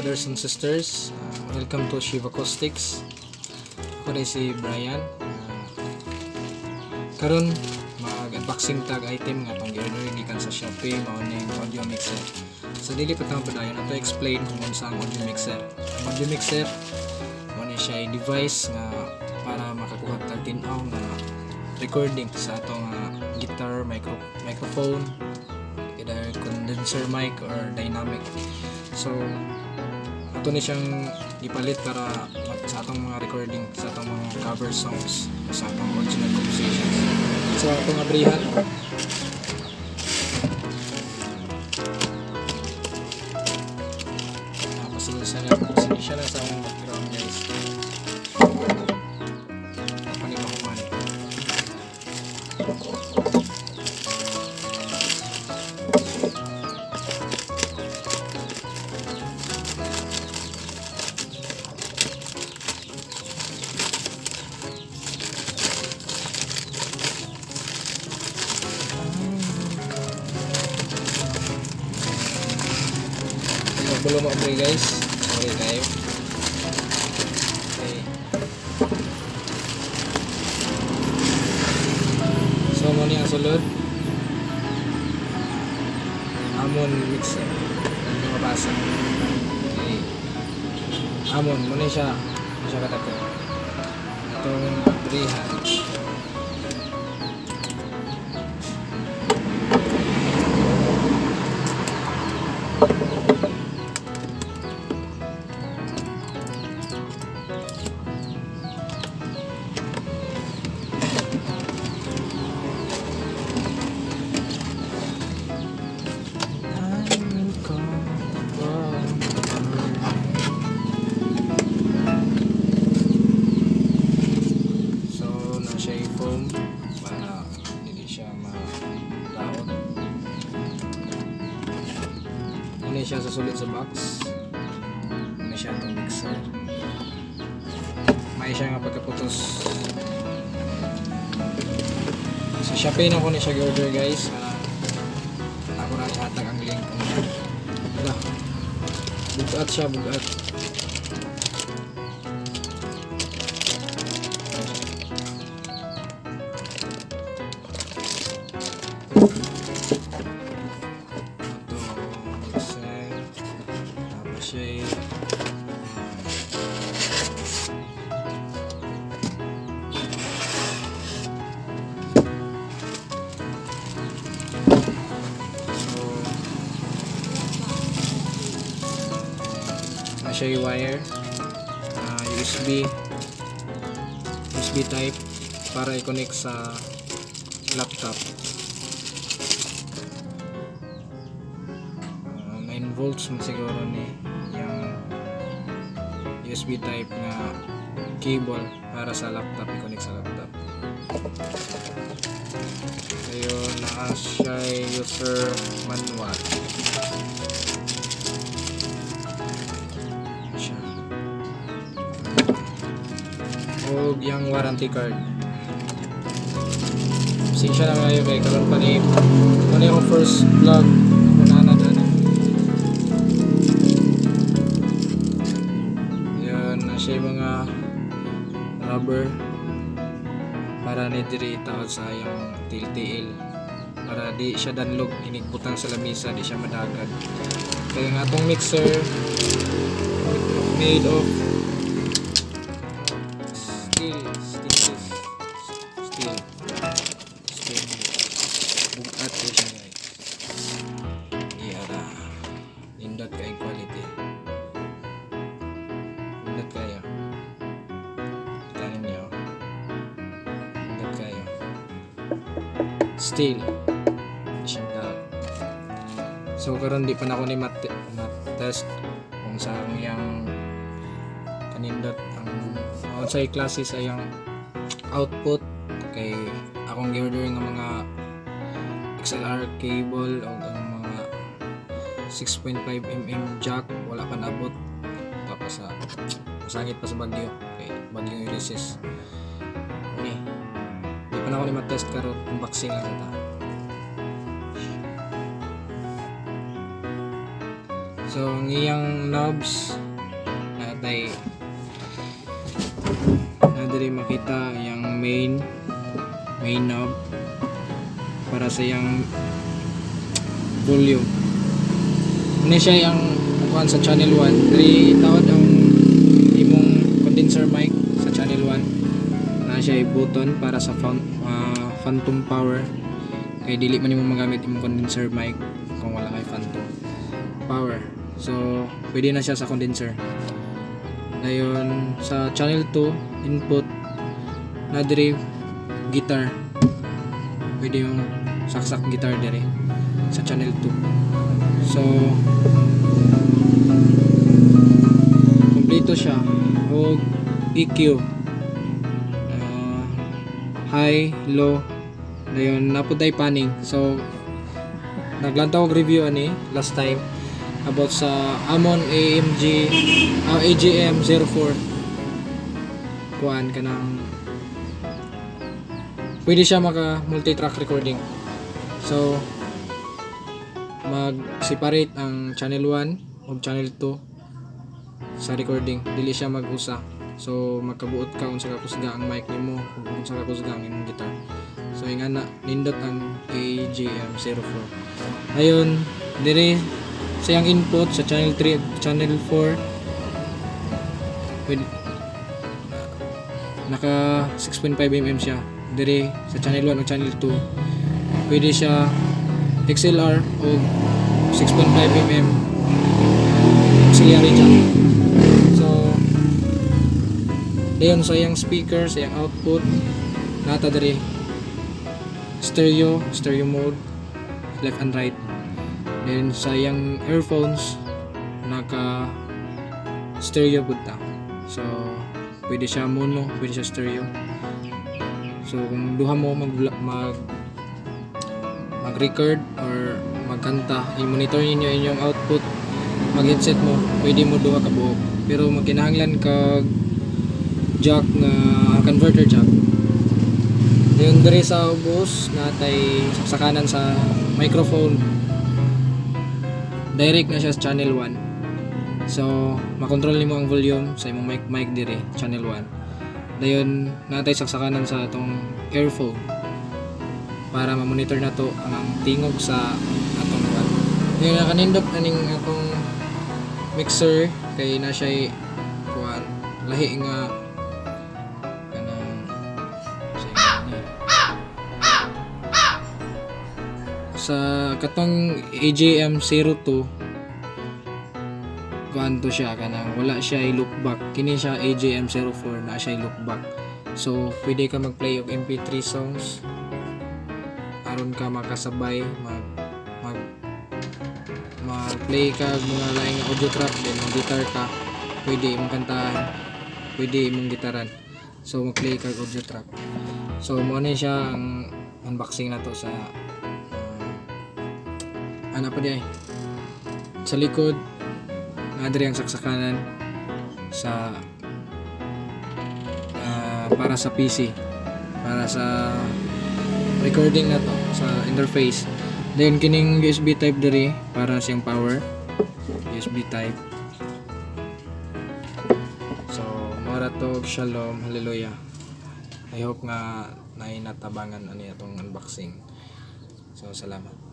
Brothers and sisters. Welcome to Shiva Acoustics. Ako na si Brian. Karon mag-unboxing tag item nga atong gi-order gikan sa Shopee, mao ning audio mixer. Sa dili pa tang padayon, ato explain kung unsa ang audio mixer. Ang audio mixer mao ni siya ay device nga para makakuha tag tin-aw nga recording sa atong guitar, microphone, either condenser mic or dynamic. So ato ni siyang gipalit para sa atong mga recording, sa atong mga cover songs, sa atong original compositions. So atong abrihan. Pasensya na sa akong background, guys. Panimahuman. Magulo mo abri, guys. Sorry kayo. Okay. So mo ni ang sulod. Amon mixer. Hindi mabasa. Okay. Amon mo ni siya. Mo siya katako. Atong abrihan. I will call upon. So, na siya yung foam para hindi siya madaot. Ano siya sa sulod sa box. Ano siya itong mixer. May siya nga pagkaputos. Sa Shopee na ko ni siya order, guys. Ako na ihatag ang link. Wala. Bugat siya, bugat. Ito, mixer. Tapos siya. So, na siya yung wire, USB type para i-connect sa laptop. 9 volts man siguro ni yung USB type na cable para sa laptop, i-connect sa laptop. Ayun, naa siya user manual siya. O yung warranty card. Pasensya na kayo kay karon pa ni ano yung first vlog na na na. Yun, na siya yung mga rubber para ni diri itaod sa iyang tiil-tiil para di siya danlog inigbutang sa lamisa, di siya madagad. Kaya nga atong mixer made of steel, stainless steel, stainless. Bugat kay siya, guys. Iyara, nindot kay quality, nindot kayo. Kita ninyo, nindot kayo, steel. Di siya daot. So karon di pa na ako ni mat test kung sa ang iyang kanindot, ang unsay klase sa iyang output, kay akong gi-order nga mga XLR cable o ang mga 6.5 mm jack wala pa naabot. Tapos sa masangit pa sa bagyo, kay bagyong Ulysses ni. Di pa na ako ni ma-test karon, unboxing lang ta. So ang iyang knobs natay na diri, makita ang main main knob para sa iyang volume. Ano siya yung kuan sa channel 1. Diri taod ang imong condenser mic sa channel 1. Na siya button para sa phantom power kay dili man nimo magamit imong condenser mic kung wala kay phantom power. So pwede na siya sa condenser. Dayon sa channel 2 input na diri, guitar. Pwede yung saksak guitar diri sa channel 2. So kompleto siya og EQ, high, low, dayon naa pod tay panning. So naglantaw og review ani last time about sa Amon AMG AGM 04. Kuan kanang pwede siya maka multi-track recording. So mag separate ang channel 1 ug channel 2 sa recording, dili siya mag-usa. So magkabuot ka unsa ka kusga ang mic nimo ug unsa ka kusga ang imong guitar. So ingana nindot ang AGM 04. Ayon dire sa iyang input sa channel 3 ug channel 4, pwede naka 6.5 mm siya. Dire sa channel 1 o channel 2, pwede siya XLR o 6.5 mm auxiliary jack. So dayon sa iyang speaker, sa iyang output, nata diri stereo, stereo mode, left and right. Then sa iyang earphones, naka stereo pud ta. So pwede siya mono, pwede siya stereo. So kung duha mo mag mag mag-record or magkanta, i-monitor ninyo inyong output, mag-headset mo, pwede mo duha ka buok. Pero magkinahanglan kag jack nga converter jack. Then diri sa ubos natay saksakanan sa microphone. Direct na siya sa channel 1. So makontrol nimo ang volume sa imong mic mic diri channel 1. Dayon natay saksakanan sa atong earphone para ma-monitor nato ang tingog sa atong kuan. Ngayon nakanindot aning atong mixer kay na siya kuan lahi nga kanang sa ni sa katong AJM 02, kuan to siya, kanang wala siya i-loop back. Kini siya AJM 04, na siya i-loop back. So pwede ka mag-play og MP3 songs aron ka makasabay, mag mag mag-play ka og mga laing audio track, then mag guitar ka, pwede imong kantahan, pwede imong gitaran. So mag-play ka og audio track. So mo na siya ang unboxing nato sa ana pa di ay sa likod na diri ang saksakanan sa para sa PC, para sa recording na to sa interface. Then kining USB type diri para siyang power USB type. So mora to. Shalom, hallelujah. I hope nga naay natabangan ani atong unboxing. So salamat.